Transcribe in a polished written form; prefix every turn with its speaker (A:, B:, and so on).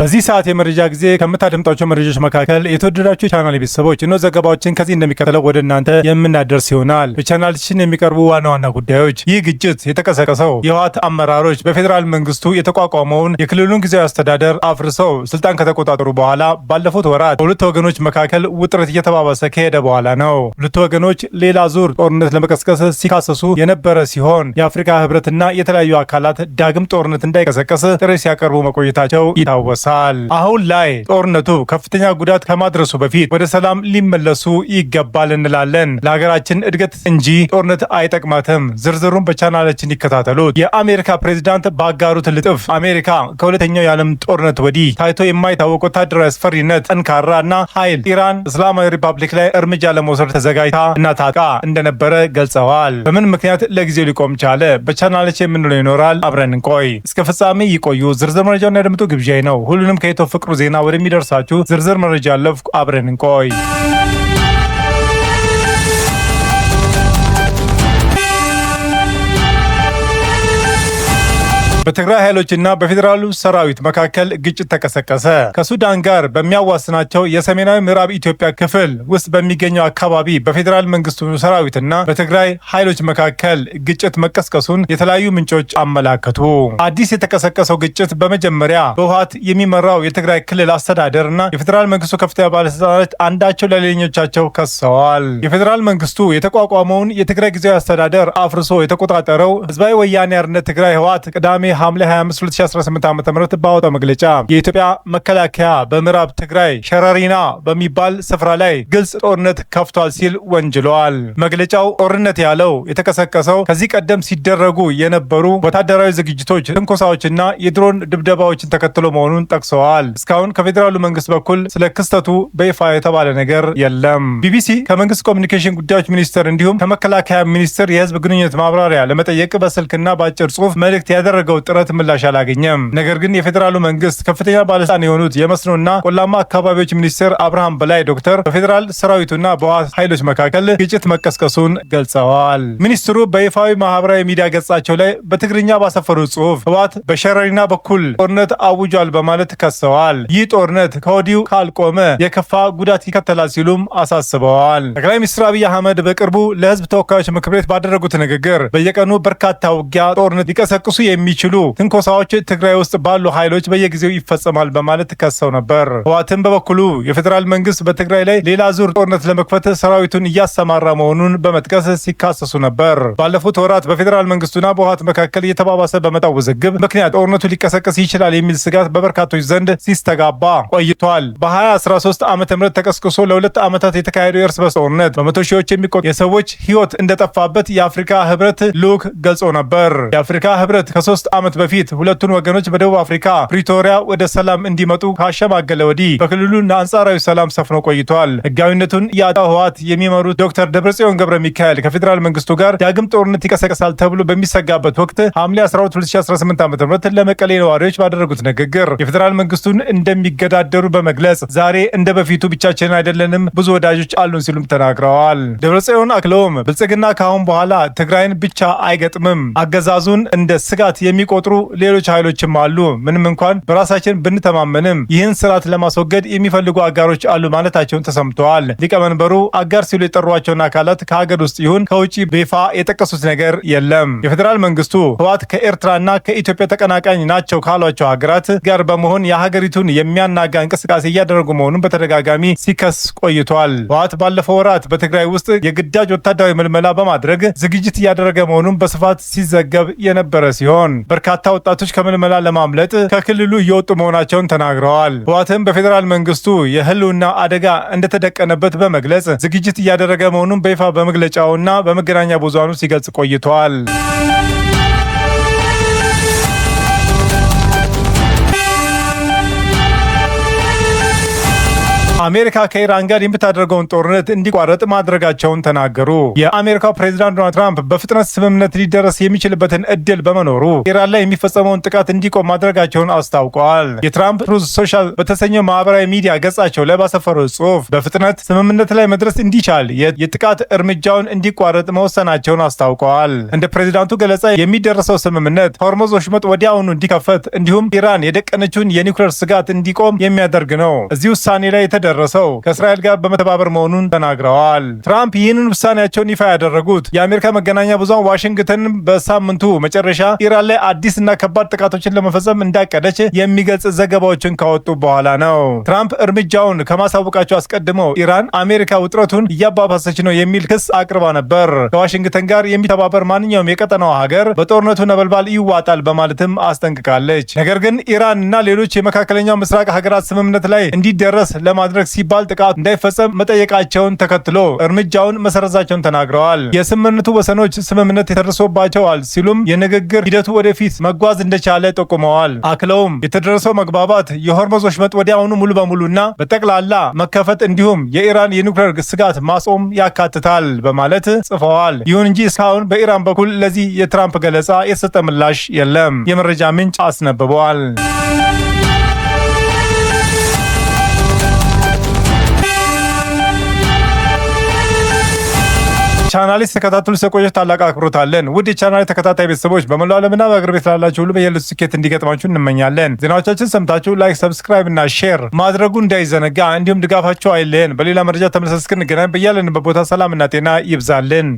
A: በዚህ ሰዓት የመረጃ ጊዜ ከምታደምጧቸው መረጃዎች መካከል የተወደዳችሁ ቻናል ቤተሰቦች እነሆ ዘገባዎችን ከዚህ እንደሚከተለው ወደ እናንተ የምናደርስ ይሆናል። በቻናላችን የሚቀርቡ ዋና ዋና ጉዳዮች፣ ይህ ግጭት የተቀሰቀሰው የህወሓት አመራሮች በፌዴራል መንግስቱ የተቋቋመውን የክልሉን ጊዜያዊ አስተዳደር አፍርሰው ስልጣን ከተቆጣጠሩ በኋላ ባለፉት ወራት በሁለቱ ወገኖች መካከል ውጥረት እየተባባሰ ከሄደ በኋላ ነው። ሁለቱ ወገኖች ሌላ ዙር ጦርነት ለመቀስቀስ ሲካሰሱ የነበረ ሲሆን የአፍሪካ ህብረትና የተለያዩ አካላት ዳግም ጦርነት እንዳይቀሰቀስ ጥሪ ሲያቀርቡ መቆየታቸው ይታወሳል። አሁን ላይ ጦርነቱ ከፍተኛ ጉዳት ከማድረሱ በፊት ወደ ሰላም ሊመለሱ ይገባል እንላለን። ለሀገራችን እድገት እንጂ ጦርነት አይጠቅማትም። ዝርዝሩን በቻናላችን ይከታተሉት። የአሜሪካ ፕሬዚዳንት ባጋሩት ልጥፍ አሜሪካ ከሁለተኛው የዓለም ጦርነት ወዲህ ታይቶ የማይታወቅ ወታደራዊ አስፈሪነት፣ ጠንካራ እና ኃይል ኢራን እስላማዊ ሪፐብሊክ ላይ እርምጃ ለመውሰድ ተዘጋጅታ እና ታጥቃ እንደነበረ ገልጸዋል። በምን ምክንያት ለጊዜው ሊቆም ቻለ? በቻናላችን የምንለው ይኖራል። አብረን እንቆይ። እስከ ፍጻሜ ይቆዩ። ዝርዝር መረጃውን ያደምጡ ግብዣይ ነው። ሁሉንም ከኢትዮ ፍቅሩ ዜና ወደሚደርሳችሁ ዝርዝር መረጃ አለፍኩ። አብረን እንቆይ። በትግራይ ኃይሎችና በፌዴራሉ ሰራዊት መካከል ግጭት ተቀሰቀሰ። ከሱዳን ጋር በሚያዋስናቸው የሰሜናዊ ምዕራብ ኢትዮጵያ ክፍል ውስጥ በሚገኘው አካባቢ በፌዴራል መንግስቱ ሰራዊትና በትግራይ ኃይሎች መካከል ግጭት መቀስቀሱን የተለያዩ ምንጮች አመላከቱ። አዲስ የተቀሰቀሰው ግጭት በመጀመሪያ በህወሓት የሚመራው የትግራይ ክልል አስተዳደር እና የፌዴራል መንግስቱ ከፍተኛ ባለስልጣናት አንዳቸው ለሌሎቻቸው ከሰዋል። የፌዴራል መንግስቱ የተቋቋመውን የትግራይ ጊዜያዊ አስተዳደር አፍርሶ የተቆጣጠረው ህዝባዊ ወያኔ ሓርነት ትግራይ ህወሓት ቅዳሜ ሐምሌ 25 2018 ዓ.ም ባወጣው መግለጫ የኢትዮጵያ መከላከያ በምዕራብ ትግራይ ሸረሪና በሚባል ስፍራ ላይ ግልጽ ጦርነት ከፍቷል ሲል ወንጅለዋል። መግለጫው ጦርነት ያለው የተቀሰቀሰው ከዚህ ቀደም ሲደረጉ የነበሩ ወታደራዊ ዝግጅቶች፣ ትንኮሳዎችና የድሮን ድብደባዎችን ተከትሎ መሆኑን ጠቅሰዋል። እስካሁን ከፌዴራሉ መንግስት በኩል ስለ ክስተቱ በይፋ የተባለ ነገር የለም። ቢቢሲ ከመንግስት ኮሚኒኬሽን ጉዳዮች ሚኒስቴር እንዲሁም ከመከላከያ ሚኒስቴር የህዝብ ግንኙነት ማብራሪያ ለመጠየቅ በስልክና በአጭር ጽሁፍ መልእክት ያደረገው ጥረት ምላሽ አላገኘም። ነገር ግን የፌዴራሉ መንግስት ከፍተኛ ባለስልጣን የሆኑት የመስኖና ቆላማ አካባቢዎች ሚኒስትር አብርሃም በላይ ዶክተር በፌዴራል ሰራዊቱና በህወሓት ኃይሎች መካከል ግጭት መቀስቀሱን ገልጸዋል። ሚኒስትሩ በይፋዊ ማህበራዊ ሚዲያ ገጻቸው ላይ በትግርኛ ባሰፈሩት ጽሁፍ ህወሓት በሸረሪና በኩል ጦርነት አውጇል በማለት ከሰዋል። ይህ ጦርነት ከወዲሁ ካልቆመ የከፋ ጉዳት ይከተላል ሲሉም አሳስበዋል። ጠቅላይ ሚኒስትር አብይ አህመድ በቅርቡ ለህዝብ ተወካዮች ምክር ቤት ባደረጉት ንግግር በየቀኑ በርካታ ውጊያ፣ ጦርነት ሊቀሰቅሱ የሚችሉ ትንኮሳዎች ትግራይ ውስጥ ባሉ ኃይሎች በየጊዜው ይፈጸማል በማለት ከሰው ነበር። ህወሓትም በበኩሉ የፌዴራል መንግስት በትግራይ ላይ ሌላ ዙር ጦርነት ለመክፈት ሰራዊቱን እያሰማራ መሆኑን በመጥቀስ ሲካሰሱ ነበር። ባለፉት ወራት በፌዴራል መንግስቱና በህወሓት መካከል እየተባባሰ በመጣው ውዝግብ ምክንያት ጦርነቱ ሊቀሰቀስ ይችላል የሚል ስጋት በበርካቶች ዘንድ ሲስተጋባ ቆይቷል። በ2013 ዓ.ም ተቀስቅሶ ለሁለት ዓመታት የተካሄደው የእርስ በርስ ጦርነት በመቶ ሺዎች የሚቆጠሩ የሰዎች ህይወት እንደጠፋበት የአፍሪካ ህብረት ልዑክ ገልጾ ነበር። የአፍሪካ ህብረት ከ3 ዓመት በፊት ሁለቱን ወገኖች በደቡብ አፍሪካ ፕሪቶሪያ ወደ ሰላም እንዲመጡ ካሸማገለ ወዲህ በክልሉ አንጻራዊ ሰላም ሰፍኖ ቆይቷል። ህጋዊነቱን ያጣው ህወሓት የሚመሩት ዶክተር ደብረጽዮን ገብረ ሚካኤል ከፌዴራል መንግስቱ ጋር ዳግም ጦርነት ይቀሰቀሳል ተብሎ በሚሰጋበት ወቅት ሐምሌ 12 2018 ዓ.ም ለመቀሌ ነዋሪዎች ባደረጉት ንግግር የፌዴራል መንግስቱን እንደሚገዳደሩ በመግለጽ ዛሬ እንደ በፊቱ ብቻችንን አይደለንም፣ ብዙ ወዳጆች አሉን ሲሉም ተናግረዋል። ደብረጽዮን አክለውም ብልጽግና ከአሁን በኋላ ትግራይን ብቻ አይገጥምም፣ አገዛዙን እንደ ስጋት የሚቆጥሩ ሌሎች ኃይሎችም አሉ። ምንም እንኳን በራሳችን ብንተማመንም ይህን ስርዓት ለማስወገድ የሚፈልጉ አጋሮች አሉ ማለታቸውን ተሰምተዋል። ሊቀመንበሩ አጋር ሲሉ የጠሯቸውን አካላት ከሀገር ውስጥ ይሁን ከውጭ በይፋ የጠቀሱት ነገር የለም። የፌዴራል መንግስቱ ህወሓት ከኤርትራና ከኢትዮጵያ ተቀናቃኝ ናቸው ካሏቸው ሀገራት ጋር በመሆን የሀገሪቱን የሚያናጋ እንቅስቃሴ እያደረጉ መሆኑን በተደጋጋሚ ሲከስ ቆይቷል። ህወሓት ባለፈው ወራት በትግራይ ውስጥ የግዳጅ ወታደራዊ ምልመላ በማድረግ ዝግጅት እያደረገ መሆኑን በስፋት ሲዘገብ የነበረ ሲሆን በርካታ ወጣቶች ከምልመላ ለማምለጥ ከክልሉ እየወጡ መሆናቸውን ተናግረዋል። ህወሓትም በፌዴራል መንግስቱ የህልውና አደጋ እንደተደቀነበት በመግለጽ ዝግጅት እያደረገ መሆኑን በይፋ በመግለጫውና በመገናኛ ብዙሃኑ ሲገልጽ ቆይቷል። አሜሪካ ከኢራን ጋር የምታደርገውን ጦርነት እንዲቋረጥ ማድረጋቸውን ተናገሩ። የአሜሪካው ፕሬዚዳንት ዶናልድ ትራምፕ በፍጥነት ስምምነት ሊደረስ የሚችልበትን እድል በመኖሩ ኢራን ላይ የሚፈጸመውን ጥቃት እንዲቆም ማድረጋቸውን አስታውቀዋል። የትራምፕ ትሩዝ ሶሻል በተሰኘው ማህበራዊ ሚዲያ ገጻቸው ላይ ባሰፈሩት ጽሑፍ በፍጥነት ስምምነት ላይ መድረስ እንዲቻል የጥቃት እርምጃውን እንዲቋረጥ መወሰናቸውን አስታውቀዋል። እንደ ፕሬዚዳንቱ ገለጻ የሚደረሰው ስምምነት ሆርሙዝ ወሽመጥ ወዲያውኑ እንዲከፈት እንዲሁም ኢራን የደቀነችውን የኒውክሌር ስጋት እንዲቆም የሚያደርግ ነው። እዚህ ውሳኔ ላይ የተደረሰው ከእስራኤል ጋር በመተባበር መሆኑን ተናግረዋል። ትራምፕ ይህንን ውሳኔያቸውን ይፋ ያደረጉት የአሜሪካ መገናኛ ብዙሃን ዋሽንግተን በሳምንቱ መጨረሻ ኢራን ላይ አዲስ እና ከባድ ጥቃቶችን ለመፈጸም እንዳቀደች የሚገልጽ ዘገባዎችን ካወጡ በኋላ ነው። ትራምፕ እርምጃውን ከማሳወቃቸው አስቀድመው ኢራን አሜሪካ ውጥረቱን እያባባሰች ነው የሚል ክስ አቅርባ ነበር። ከዋሽንግተን ጋር የሚተባበር ማንኛውም የቀጠናው ሀገር በጦርነቱ ነበልባል ይዋጣል በማለትም አስጠንቅቃለች። ነገር ግን ኢራን እና ሌሎች የመካከለኛው ምስራቅ ሀገራት ስምምነት ላይ እንዲደረስ ለማድረግ ሲባል ጥቃት እንዳይፈጸም መጠየቃቸውን ተከትሎ እርምጃውን መሰረዛቸውን ተናግረዋል። የስምምነቱ ወሰኖች ስምምነት ተደርሶባቸዋል ሲሉም የንግግር ሂደቱ ወደፊት መጓዝ እንደቻለ ጠቁመዋል። አክለውም የተደረሰው መግባባት የሆርሙዝ ወሽመጥ ወዲያውኑ ሙሉ በሙሉና በጠቅላላ መከፈት እንዲሁም የኢራን የኒውክሌር ስጋት ማስቆም ያካትታል በማለት ጽፈዋል። ይሁን እንጂ እስካሁን በኢራን በኩል ለዚህ የትራምፕ ገለጻ የተሰጠ ምላሽ የለም። የመረጃ ምንጭ አስነብበዋል። ቻናሌ ተከታተሉ ስለቆያችሁ ታላቅ አክብሮት አለን። ውድ የቻናሌ ተከታታይ ቤተሰቦች፣ በመላው ዓለምና በአገር ቤት ላላችሁ ሁሉ በየዕለቱ ስኬት እንዲገጥማችሁ እንመኛለን። ዜናዎቻችን ሰምታችሁ like፣ subscribe እና share ማድረጉ እንዳይዘነጋ፣ እንዲሁም ድጋፋችሁ አይለየን። በሌላ መረጃ ተመልሰን እስክንገናኝ በያለንበት ቦታ ሰላምና ጤና ይብዛልን።